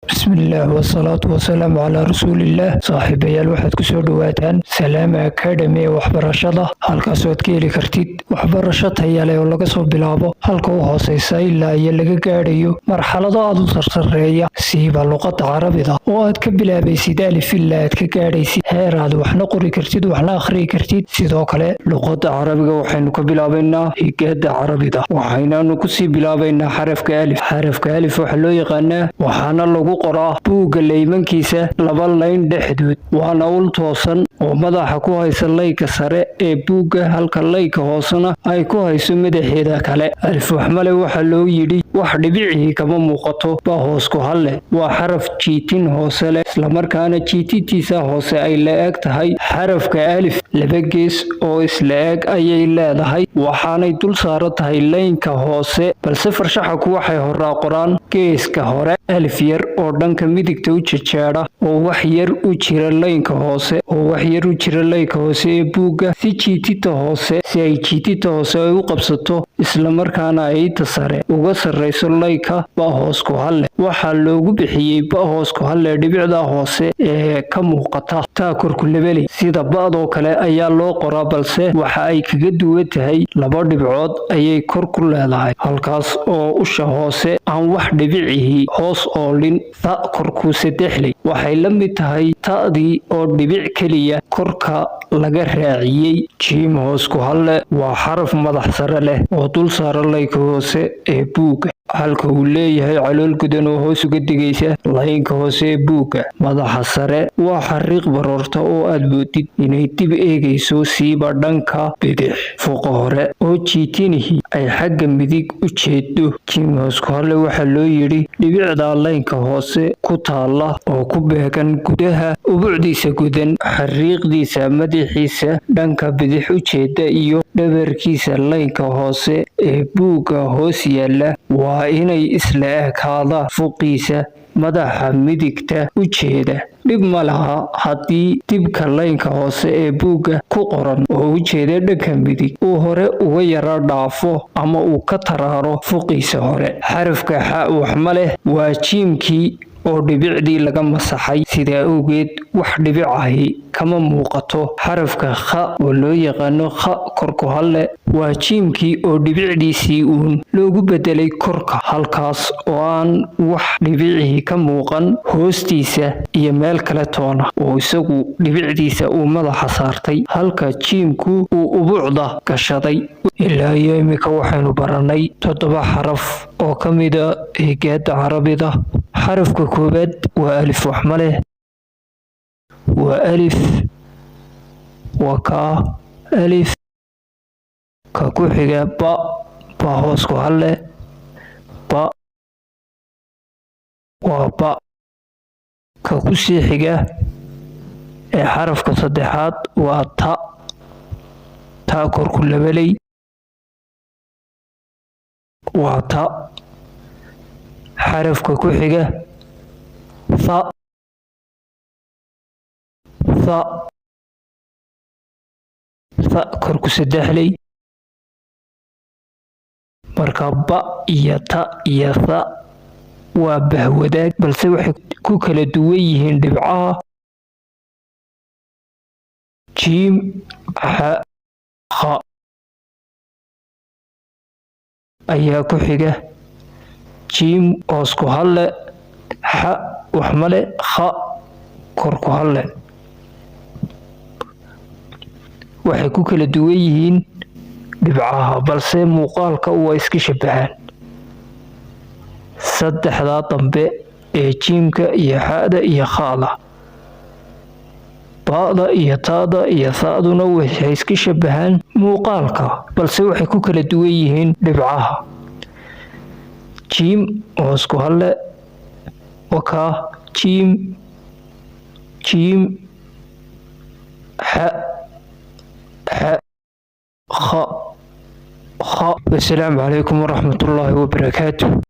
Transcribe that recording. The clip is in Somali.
Bismillaah wasalaatu wasalaamu calaa rasuulillaah. Saaxiibayaal, waxaad kusoo dhawaataan Salaama Academy ee waxbarashada, halkaasoo aad ka heli kartid waxbarasho taya leh oo laga soo bilaabo halka u hooseysa ilaa iyo laga gaadhayo marxalado aada u sarsareeya, siiba luqadda Carabida oo aad ka bilaabaysid alif ilaa aad ka gaadhaysid heer aad waxna qori kartid, waxna akhriyi kartid. Sidoo kale luqadda Carabiga waxaynu ka bilaabaynaa higaada Carabida, waxaynaanu kusii bilaabaynaa xarafka alif. Xarafka alif waxaa loo yaqaanaa, waxaana lagu qoraa buugga laymankiisa laba layn dhexdood. Waana ul toosan oo madaxa ku haysa layka sare ee buugga, halka layka hoosena ay ku hayso madaxeeda kale. Alif waxmale waxaa loo yidhi wax dhibicii kama muuqato. Ba hoos ku halle waa xaraf jiitin hoose leh, islamarkaana jiitintiisa hoose ay la eg tahay xarafka alif. Laba gees oo isla eg ayay leedahay, waxaanay dul saaran tahay laynka hoose, balse farshaxanku waxay horaa qoraan geeska hore alif yar oo dhanka midigta u jejeedha oo wax yar u jira laynka hoose ee buugga, si ay jiitita hoose ay u qabsato, islamarkaana ay inta sare uga sarreyso layka. Ba hoos ku halle waxaa loogu bixiyey ba hoos ku halle dhibicda hoose ee ka muuqata taa korkulabeley. Sida ba'doo kale ayaa loo qoraa, balse waxa ay kaga duwan tahay laba dhibcood ayay kor ku leedahay, halkaas oo usha hoose aan wax dhibicihii hoos oolin. Tha korku saddexley waxay la mid tahay ta'dii oo dhibic keliya korka laga raaciyey. Jiim hoos ku halle waa xaraf madax sare leh oo dul saaran layka hoose ee buugga, halka uu leeyahay calool gudan oo hoos uga degaysa laynka hoose ee buugga. Madaxa sare waa xariiq baroorta oo aad moodid inay dib eegayso, siiba dhanka bidix. Fuqa hore oo jiitinihii ay xagga midig u jeedo. Jiim hoos ku halle waxaa loo yidhi dhibicda laynka hoose ku taalla oo ku beegan gudaha ubucdiisa gudan, xariiqdiisa madaxiisa dhanka bidix u jeeda iyo dhabarkiisa laynka hoose ee buugga hoos yaalla waa inay isla ekaadaan fuqiisa madaxa midigta u jeeda. Dhib ma laha haddii dibka laynka hoose ee buugga ku qoran oo u jeeda dhanka midig uu hore uga yara dhaafo ama uu ka taraaro fuqiisa hore. Xarafka xa wax ma leh waa jiimkii oo dhibicdii laga masaxay, sidaa awgeed wax dhibicahi kama muuqato. Xarafka kha oo loo yaqaano kha korku halle waa jiimkii oo dhibicdiisii uun loogu bedelay korka, halkaas oo aan wax dhibicihii ka muuqan hoostiisa iyo meel kale toona, oo isagu dhibicdiisa uu madaxa saartay, halka jiimku uu ubucda gashaday. Ilaa iyo imika waxaynu baranay toddoba xaraf oo ka mida higaada Carabida. Xarafka koowaad waa alif waxma leh, waa alif, waa kaa alif. Ka ku xiga ba, ba hoos ku halle, ba waa ba. Ka ku sii xiga ee xarafka saddexaad waa ta, ta korku labaley, waa ta. Xarafka ku xiga tha, tha, tha korku saddexley. Marka ba iyo ta iyo tha waa bahwadaag, balse waxay ku kala duwan yihiin dhibcaha. Jiim, xa, kha ayaa ku xiga. Jiim hoos ku halle, xa wax male, kha kor ku halle. Waxay ku kala duwan yihiin dhibcaha, balse muuqaalka waa iska shabahaan. Saddexdaa dambe ee jiimka iyo xa'da iyo kha'da, ba'da iyo ta'da iyo tha'duna waxay iska shabahaan muuqaalka, balse waxay ku kala duwan yihiin dhibcaha. Jiim hoos ku halle, wakaa jiim, jiim, xa, xa, kha, kha. Wasalaamu calaykum waraxmatullaahi wabarakaatu.